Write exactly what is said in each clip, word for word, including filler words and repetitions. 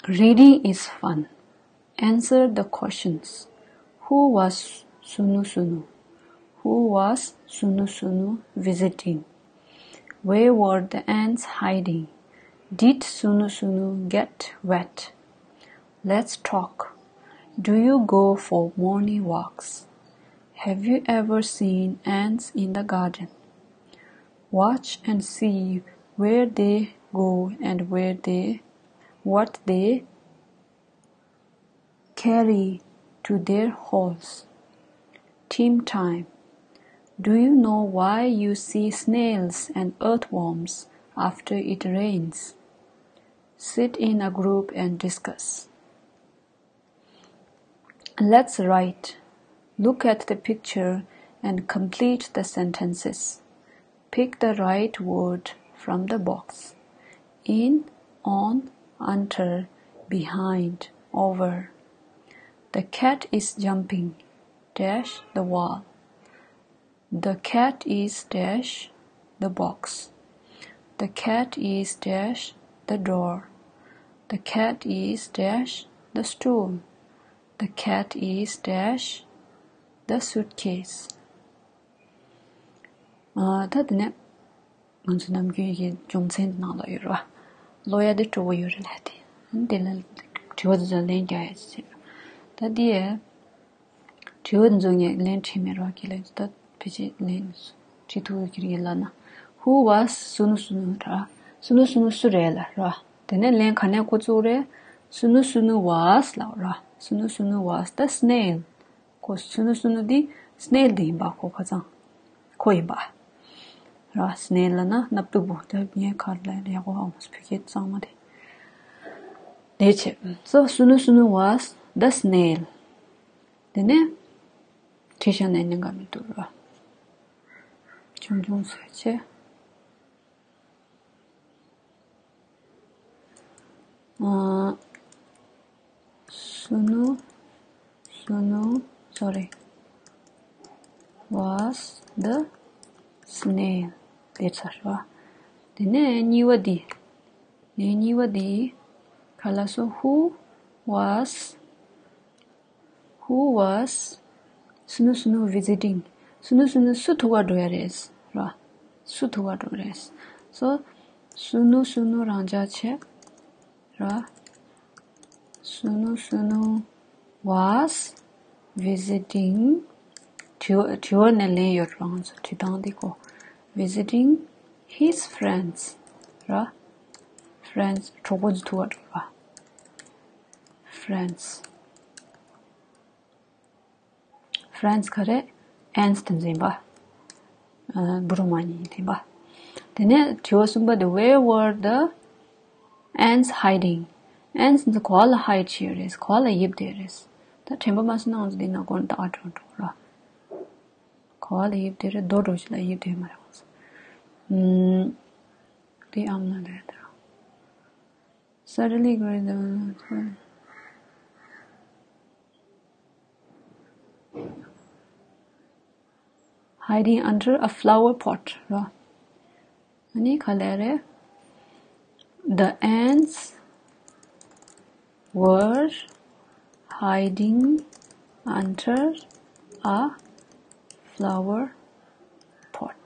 Reading is fun. Answer the questions. Who was Sunu Sunu? Who was Sunu Sunu visiting? Where were the ants hiding? Did Sunu Sunu get wet? Let's talk. Do you go for morning walks? Have you ever seen ants in the garden? Watch and see where they go and where they what they carry to their holes. Team time. Do you know why you see snails and earthworms after it rains? Sit in a group and discuss. Let's write. Look at the picture and complete the sentences. Pick the right word from the box. In, on, under, behind, over. The cat is jumping. Dash the wall. The cat is dash the box. The cat is dash the door. The cat is dash the stool. The cat is dash the suitcase. ཨ། ད་དེ་ནས་ང་ཚོ་ནམ་རྒྱུན་གྱི་སྦྱོང་ཚན་ནང་ལ་ཡོད་རེད་བ། ཀློག་ཡ་དེ་སྤྲོ་བོ་ཡོད་རེད་ལ་དེ། དེ་ལ་དྲི་བ་དེ་ཚོ་ལན་རྒྱག་ཡ་ཅིག་བྱེད། ད་དེ་དྲི་བ་དེ་ཚོ་ངས་ལན་བྲིས་མེད་རོགས་ཀྱི་ལན་ད་ཕལ་ཆེར་ལན་བྲིས་ཐུབ་ཀྱི་རེད་ལབ་ན། Who was Sunu Sunu ར། སུ་ནུ་སུ་ནུ་སུ་རེད་ལ་ར། དེ་ནས་ལན་ག་ནས་འགོ་བཙུགས་རེད། Sunu Sunu was ལབ་ར། Sunu Sunu was the snail. ཁོ་སུ་ནུ་སུ་ནུ་འདི་སི་ནེལ་འདི་ཡིན་པ། ཁོ་ཁ་སང་ཁོ་ཡིན་པ་ར། སི་ནེལ་ལབ་ན་སྣབས་ཏོག་པོ། ད་ངས་ག་རེ་ལབ་ཡག་པོ་ཧ་གོ་མ་སོང་། བོད་སྐད་གཙང་མ་དེ་དེ་བྱས། So Sunu Sunu was the snail. དེ་ནས་བྲིས་བཞག་ན་ཉེན་ཁ་མི་འདུག་ར། ཆུང་ཆུང་བཟོས་བྱས། ཨ། སུ་ནུ་སུ་ནུ་sorry was the snail. དེ་ཚར་བ། དེ་ནས་གཉིས་པ་འདི། ནས་གཉིས་པ་འདི་ག་ལ་སོ། Who was Who was སུ་ནུ་སུ་ནུ་visiting? སུ་ནུ་སུ་ནུ་སུ་ཐུག་ག་འགྲོ་ཡ་རེད་ར། སུ་ཐུག་ག་འགྲོ་རེད། So སུ་ནུ་སུ་ནུ་རང་འཇགས་བྱས་ར། སུ་ནུ་སུ་ནུ་was visiting. དྲི་བ་དྲི་བ་ནས་ལན་ཡོད་ར། ང་ཚོ་དྲི་སྟངས་འདི་གོ། Visiting his friends ར། Friends གྲོགས་པོ་ཚོ་ཐུག་ག་འགྲོ་ར། Friends. Friends ག་རེ། Ants དེ་ཚོ་ཡིན་པ། ཨ། འབུ་རུ་མ་གཉིས་ཡིན་པ། དེ་ནས་དྲི་བ་གསུམ་པ་དེ། Where were the ants hiding? Ants འདི་ག་པར་ལ་hide བྱས་ཡོད་རེད། ག་པར་ལ་ཡིབ་བསྡད་རེད། ད་དྲན་པ་མ་སོང་ན་ང་ཚོ་འདི་ནང་སྒོ་ནས་ད་ཨ་འགྲོ་འགྲོ་ར། ག་པར་ལ་ཡིབ་བསྡད་རེད། རྡོ་འགྲོ་ཞིག་ལ་ཡིབ་བསྡད་མ་རེད། ཨུམ། འདི་ཨམ་ན་རེད་ད། Suddenly grew the hiding under a flower pot ར། ཨ་ནི་ག་ལེ་རེད། The ants were hiding under a flower pot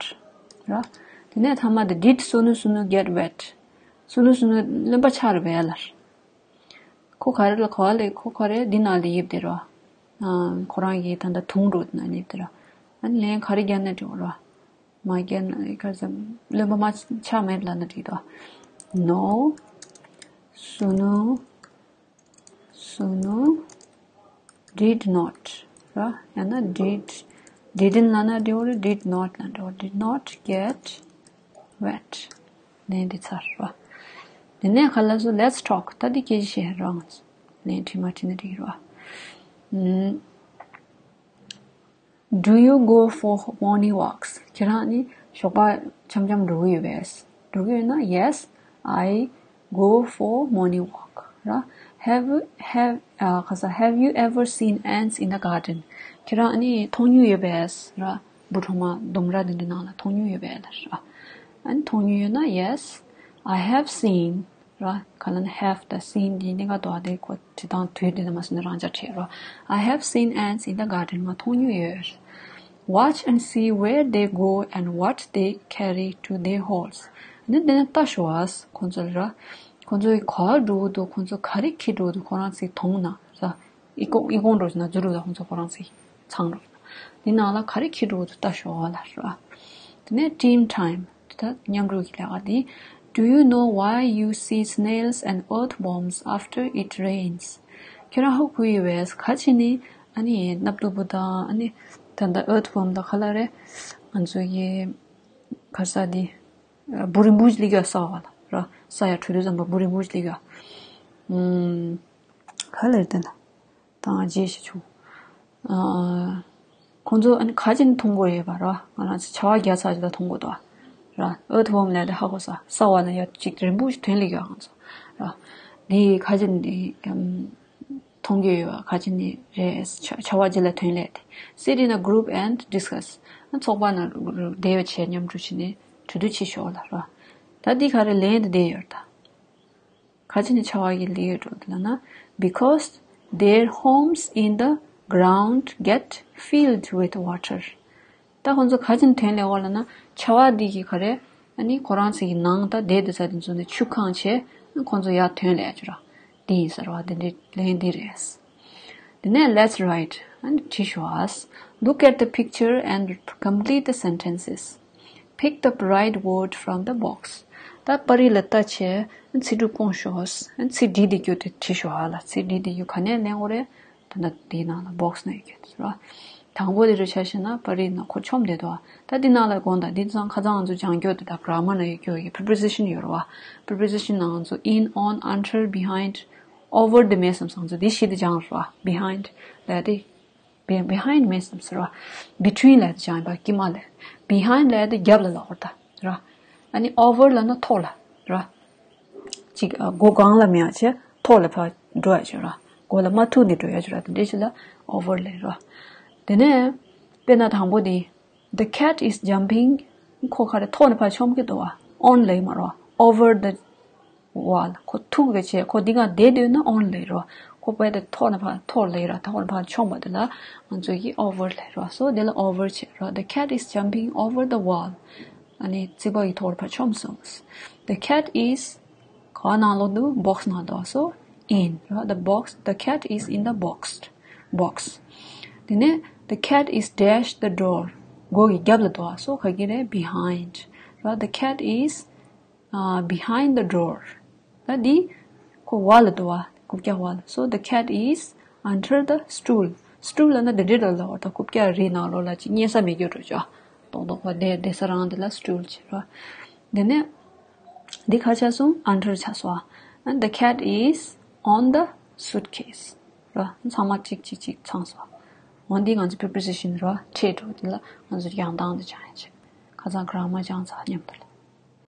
ར། དེ་ནས་ཐ་མ་དེ། Did སུ་ནུ་སུ་ནུ་get wet? སུ་ནུ་སུ་ནུ་རློན་པ་ཆགས་རེད་པས་ལ། ཁོ་ག་རེ་ལ་ག་པར་ལ། ཁོ་ག་རེ་འདི་ནང་ལ་ཡིབ་བསྡད་ར། ཨ། ཁོ་རང་གི་ད་ལྟ་དུང་འདྲ་བོ་ནང་ཡིབ་བསྡད་ར། ཨ་ནི་ལན་ག་རེ་རྒྱག་ན་འགྲིག་ར། མ་རྒྱག་ན་ག་རེ་ཟེར། རློན་པ་མ་ཆགས་མེད་ལབ་ན་འགྲིག་འདུག No སུ་ནུ་སུ་ནུ་did not ར། ཡང་ན་did didn't ལབ་ན་འགྲིག་རེད། did not ལབ་འགྲིག་རེད། Did not get wet. ལན་འདི་ཚར་བ། དེ་ནས་ག་ལ་སོ། Let's talk. ད་འདི་སྐད་ཆ་བཤད་རོགས། ལན་བྲིས་མ་བྲིས་ན་འགྲིག་རོགས། ཨུམ། Do you go for morning walks? ཁྱེད་རང་ནི་ཞོགས་པ་འཆམ་འཆམ་འགྲོ་གི་ཡོད་པས། འགྲོ་གི་ཡོད་ན། Yes, I go for morning walk ར། Have you have ཨ། ག་ས། Have you ever seen ants in the garden? ཁྱེད་རང་ནི་མཐོང་མྱོང་ཡོད་པས་ར། འབུ་གྲོག་མ་ལྡུམ་ར་དེ་འདྲ་ནང་ལ་མཐོང་མྱོང་ཡོད་པས་ལ་ར། ཨ་ནི་མཐོང་མྱོང་ཡོད་ན། Yes, I have seen ར། ག་ལ་ན་have དང་seen དེ་གཉིས་ཀ་དོ་དེ་ཁོ་བྲིས་སྟངས་དུས་དེ་ནས་མ་སོང་ན་རང་འཇགས་བྲིས་རོ། I have seen ants in the garden. ང་མཐོང་མྱོང་ཡོད། Watch and see where they go and what they carry to their holes. ནི་དེ་ནས་ལྟ་ཤོག་ཨ། ཁོང་ཚོ་ལ་ར། ཁོང་ཚོ་ག་འགྲོ་གི་འདུག་ཁོང་ཚོ་ག་རེ་འཁྱེར་འགྲོ་གི་འདུག་ཁོ་རང་ཚོའི་དོང་ནང་ར། ཨི་ཀོང་ཨི་ཀོང་འགྲོ་ཞིག་ན་འཛུལ་འགྲོ་ད་ཁོང་ཚོ་ཁོ་རང་ཚོའི་ཚང་འགྲོ་ཞིག་ན། དེ་ནང་ལ་ག་རེ་འཁྱེར་འགྲོ་གི་འདུག་ལྟ་ཤོག་ཨ་ལ་ར། དེ་ནས་dream time. ད་མཉམ་རུབ་ཀྱི་ལས་ཀ་དེ། Do you know why you see snails and earthworms after it rains? ཁྱེད་རང་ཧ་གོ་ཡོད་པས་ག་ཅི་ནི་ཨ་ནི་སྣབས་ཏོག་པོ་དང་ཨ་ནི་ད་ལྟ་earthworm དང་ག་ལ་རེད། ང་ཚོ་གི་ག་ས་དེ་འབུ་རིང་པོ་ཅིག་སླེབས་ཡོད་ས་བ་ལ་ར། ས་ཡ་དྲུད་དུས་ཙམ་པ་འབུ་རིང་པོ་ཅིག་སླེབས་ཡོད། ཨུམ། ག་ལ་རེད་ད་ན། དང་རྗེས་ཤིག་བྱུང་། ཨ། ཁོང་ཚོ་ཨ་ནི་ག་ཅིག་ནི་མཐོང་གོ་ཡོད་པ་ར། ང་རང་ཚོ་བྱ་བ་རྒྱག་ཚར་ཅིག་ལ་མཐོང་གོ་དོ། ར། earthworm ལས་དེ་ཧ་གོ་ས་ས་བ་ན་ཡ་གཅིག་རིང་པོ་ཞིག་ཐོན་ལེ་ཡོད་ང་ཚོ། ར། འདི་ག་ཅིག་ནི་ཨམ། མཐོང་གི་ཡོད་པ་ག་ཅིག་ནི་རེད། བྱ་བྱ་བ་ཅིག་ལ་ཐོན་ལེ་དེ། Sit in a group and discuss. ཚོགས་པ་ན་བསྡད་པ་བྱས་མཉམ་འབྲེལ་བྱས་ནས་གྲོས་བསྡུར་བྱེད་ཤོག་ལ་ར། ད་འདི་ག་རེ་ལན་དེ་བསྡད་ཡོད་ད། ག་ཅི་ནས་བྱ་བ་གི་ལེའུ་འགྲོ་འདུག་ལབ་ན། Because their homes in the ground get filled with water. ད་ཁོང་ཚོ་ག་ཅི་ནས་ཐོན་ལེ་བ་ལབ་ན་བྱ་བ་འདི་གི་ག་རེ། ཨ་ནི་ཁོ་རང་ཚོ་གི་ནང་ད་བསྡད་དེ་ས་དེ་ཚོ་ནས་ཆུ་གང་བྱས་ཁོང་ཚོ་ཡར་ཐོན་ལེ་ཡ་ཅུ་ར། འདི་ཡིན་ཟེར་བ་འདི་འདྲའི་ལན་འདི་རེད། དེ་ནས་let's write. ཨ་ནི་བྲིས་ཤོག་ཨ། Look at the picture and complete the sentences. Pick the right word from the box. ད་པར་རིས་ལ་ལྟ་བྱས་ཚིག་གྲུབ་སྐོང་ཤོག་ཚིག་བྲིས་ཏེ་རྒྱུ་དེ་བྲིས་ཤོག་ཨ་ལ། ཚིག་བྲིས་ཏེ་རྒྱུ་ག་ནས་ལེན་དགོས་རེད། ད་ལྟ་དེའི་ནང་ལ་box ནང་ཡོད་རྒྱུ་དེ་རེད་བ། དང་པོ་དེ་རུ་ཆ་བཞག་ན་པར་རིས་ནང་ཁོ་ཆོམ་བསྡད་འདུག་ད་འདི་ནང་ལ་དགོངས་དག་འདི་ཚང་ཁ་སང་ང་ཚོ་སྦྱང་རྒྱུ་དེ་ད་grammar ནང་ཡོད་རྒྱུ་ཡི་preposition ཡོད་རེད་བ། preposition ནང་ང་ཚོ་in, on, under, behind, over དེ་མེད་བསམ་སོང་ཚོ་འདི་བཞི་དེ་སྦྱངས་རེད་བ། behind ལ་དེ། Be- behind མེད་བསམ་ཟེར་བ། between ལ་སྦྱངས་པ་དཀྱིལ་མ་ལ། behind ལ་དེ་རྒྱབ་ལ་ལ་འོར་ད་ར། ཨ་ནི་over ལ་ན་ཐོག་ལ་ར། ཅིག་ཨ་སྒོ་སྒང་ལ་མེད་ཡ་ཆེ་ཐོག་ལ་ཕར་འགྲོ་ཡ་ཆེ་ར། སྒོ་ལ་མ་ཐུག་ནས་འགྲོ་ཡ་ཆེ་ར་དེ་འདྲས་ཞིག་ལ་over ལ་ར། དེ་ནས་དཔེར་ན་དང་པོ་དེ། The cat is jumping. ཁོ་ག་རེ་ཐོག་ནས་ཕར་མཆོང་གི་འདུག་བ། on ལ་ཡིན་མ་རེད་བ། over the wall. ཁོ་ཐུག་གི་བྱས་ཁོ་འདི་ག་བསྡད་འདུག་ན་on ལ་ཡིན་རེད་བ། ཁོ་བས་དེ་ཐོག་ནས་ཕར་ཐོག་ལ་ཡིན་ར་ཐོག་ནས་ཕར་མཆོང་བ་དེ་ལ་ང་ཚོ་གིས་over ལ་ཡིན་རེད་བ། so དེ་ལ་over བྱས་རེད་བ། The cat is jumping over the wall. ཨ་ནི་རྩིག་པ་གི་ཐོག་ལ་ཕར་མཆོངས་སོང་། The cat is ག་ནང་ལོགས་འདུག box ནང་འདུག so in རེད་བ། The box, the cat is in the box. box. དེ་ནས the cat is dash the door. སྒོ་གི་རྒྱབ་ལ་འདུག so ག་གི་རེད། behind རེད་བ། The cat is uh, behind the door. ད་འདི་ཁོ་བ་ལ་འདུག་བ། རྐུབ་བཀྱག་བ་ལ། so the cat is under the stool. stool ལ་ན་འདི་འདྲ་ལ་ལ་བ་ད་རྐུབ་བཀྱག་རིའི་ནང་ལོགས་ལ་ཅིག་རྙེད་ས་མེད་རྒྱུ་འགྲོ་ཅོ། ཏོག་ཏོག་བ་བསྡད་བསྡད་ས་རང་འདི་ལ་stool བྱེད་ར། དེ་ནས་འདི་ག་ཆགས་སོང་། under ཆགས་སོང་། and the cat is on the suitcase. ར། ཚང་མ་གཅིག་གཅིག་གཅིག་ཚང་སོང་། འོ་འདི་ང་ཚོ་preposition ར་ཁྲིད་འགྲོ་འདི་ལ་ང་ཚོ་ཡང་དང་དུ་སྦྱང་ཡ་བྱེད། ཁ་སང་grammar སྦྱངས་ཚར་མཉམ་དུ་ལ།